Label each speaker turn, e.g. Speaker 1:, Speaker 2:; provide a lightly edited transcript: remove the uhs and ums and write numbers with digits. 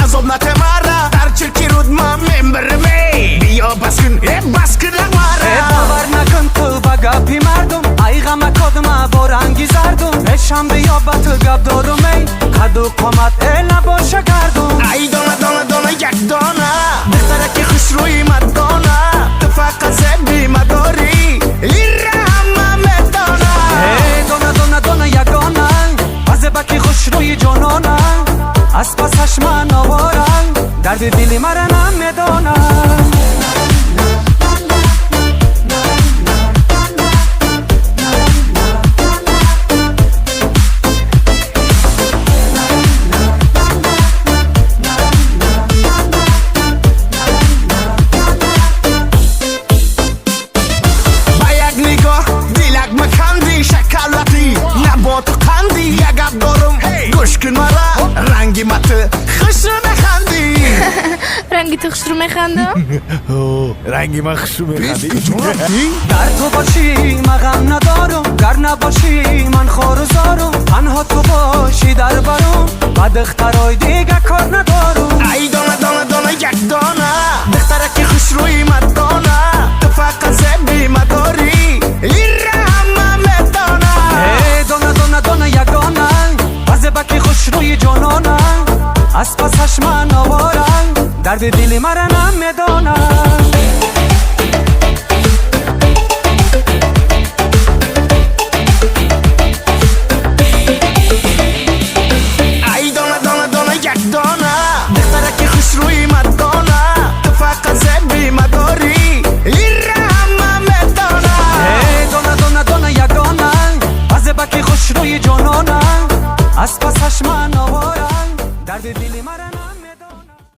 Speaker 1: Азоб нате мара дар чирки руд ман мембирам. Биё, бас кун, э, бас кун мара.
Speaker 2: Бовар накун ту ба гапи мардум, ай ғама кодма бо ранги зардум. Пешам биё, ба ту гап дорум, эй қаду қомат э набоша гардум.
Speaker 1: Ай дона, дона, дона, як дона, духтараки хушрӯи мадона, ту фақат зеби мадорӣ, ира ҳама медона.
Speaker 2: Э дона, дона, дона, ягона, базебаки хушрӯи ҷонона, аз пасаш ман овора, дарди дили мара намедонам.
Speaker 1: Ба як нигоҳ дилак маканди, шоколадӣ, наботу қанди. Як гап дорум, гӯш кун мара, ранги ма ту хушрӯ механдӣ.
Speaker 3: Ранги ту хушрӯ механдам?
Speaker 4: Ранги ман хушрӯ механдӣ.
Speaker 2: Гар ту бошӣ, ма ғам надорум, гар набошӣ, ман хору зорум. Танҳо ту бошӣ дар барум, ба духтарои дига кор надорум.
Speaker 1: Ай дона, дона, дона, як дона, духтараки хушрӯи мадона, ту фақат зеби мадорӣ, ира ҳама медона.
Speaker 2: Э дона, дона, дона, ягона, базебаки хушрӯи ҷонона, аз пасаш ман овора, дарди дили мара намедонам.
Speaker 1: Ай дона, дона, дона, як дона, духтараки хушрӯи мадона, ту фақат зеби мадорӣ, ира ҳама медона.
Speaker 2: Э дона, дона, дона, ягона, базебаки хушрӯи ҷонона.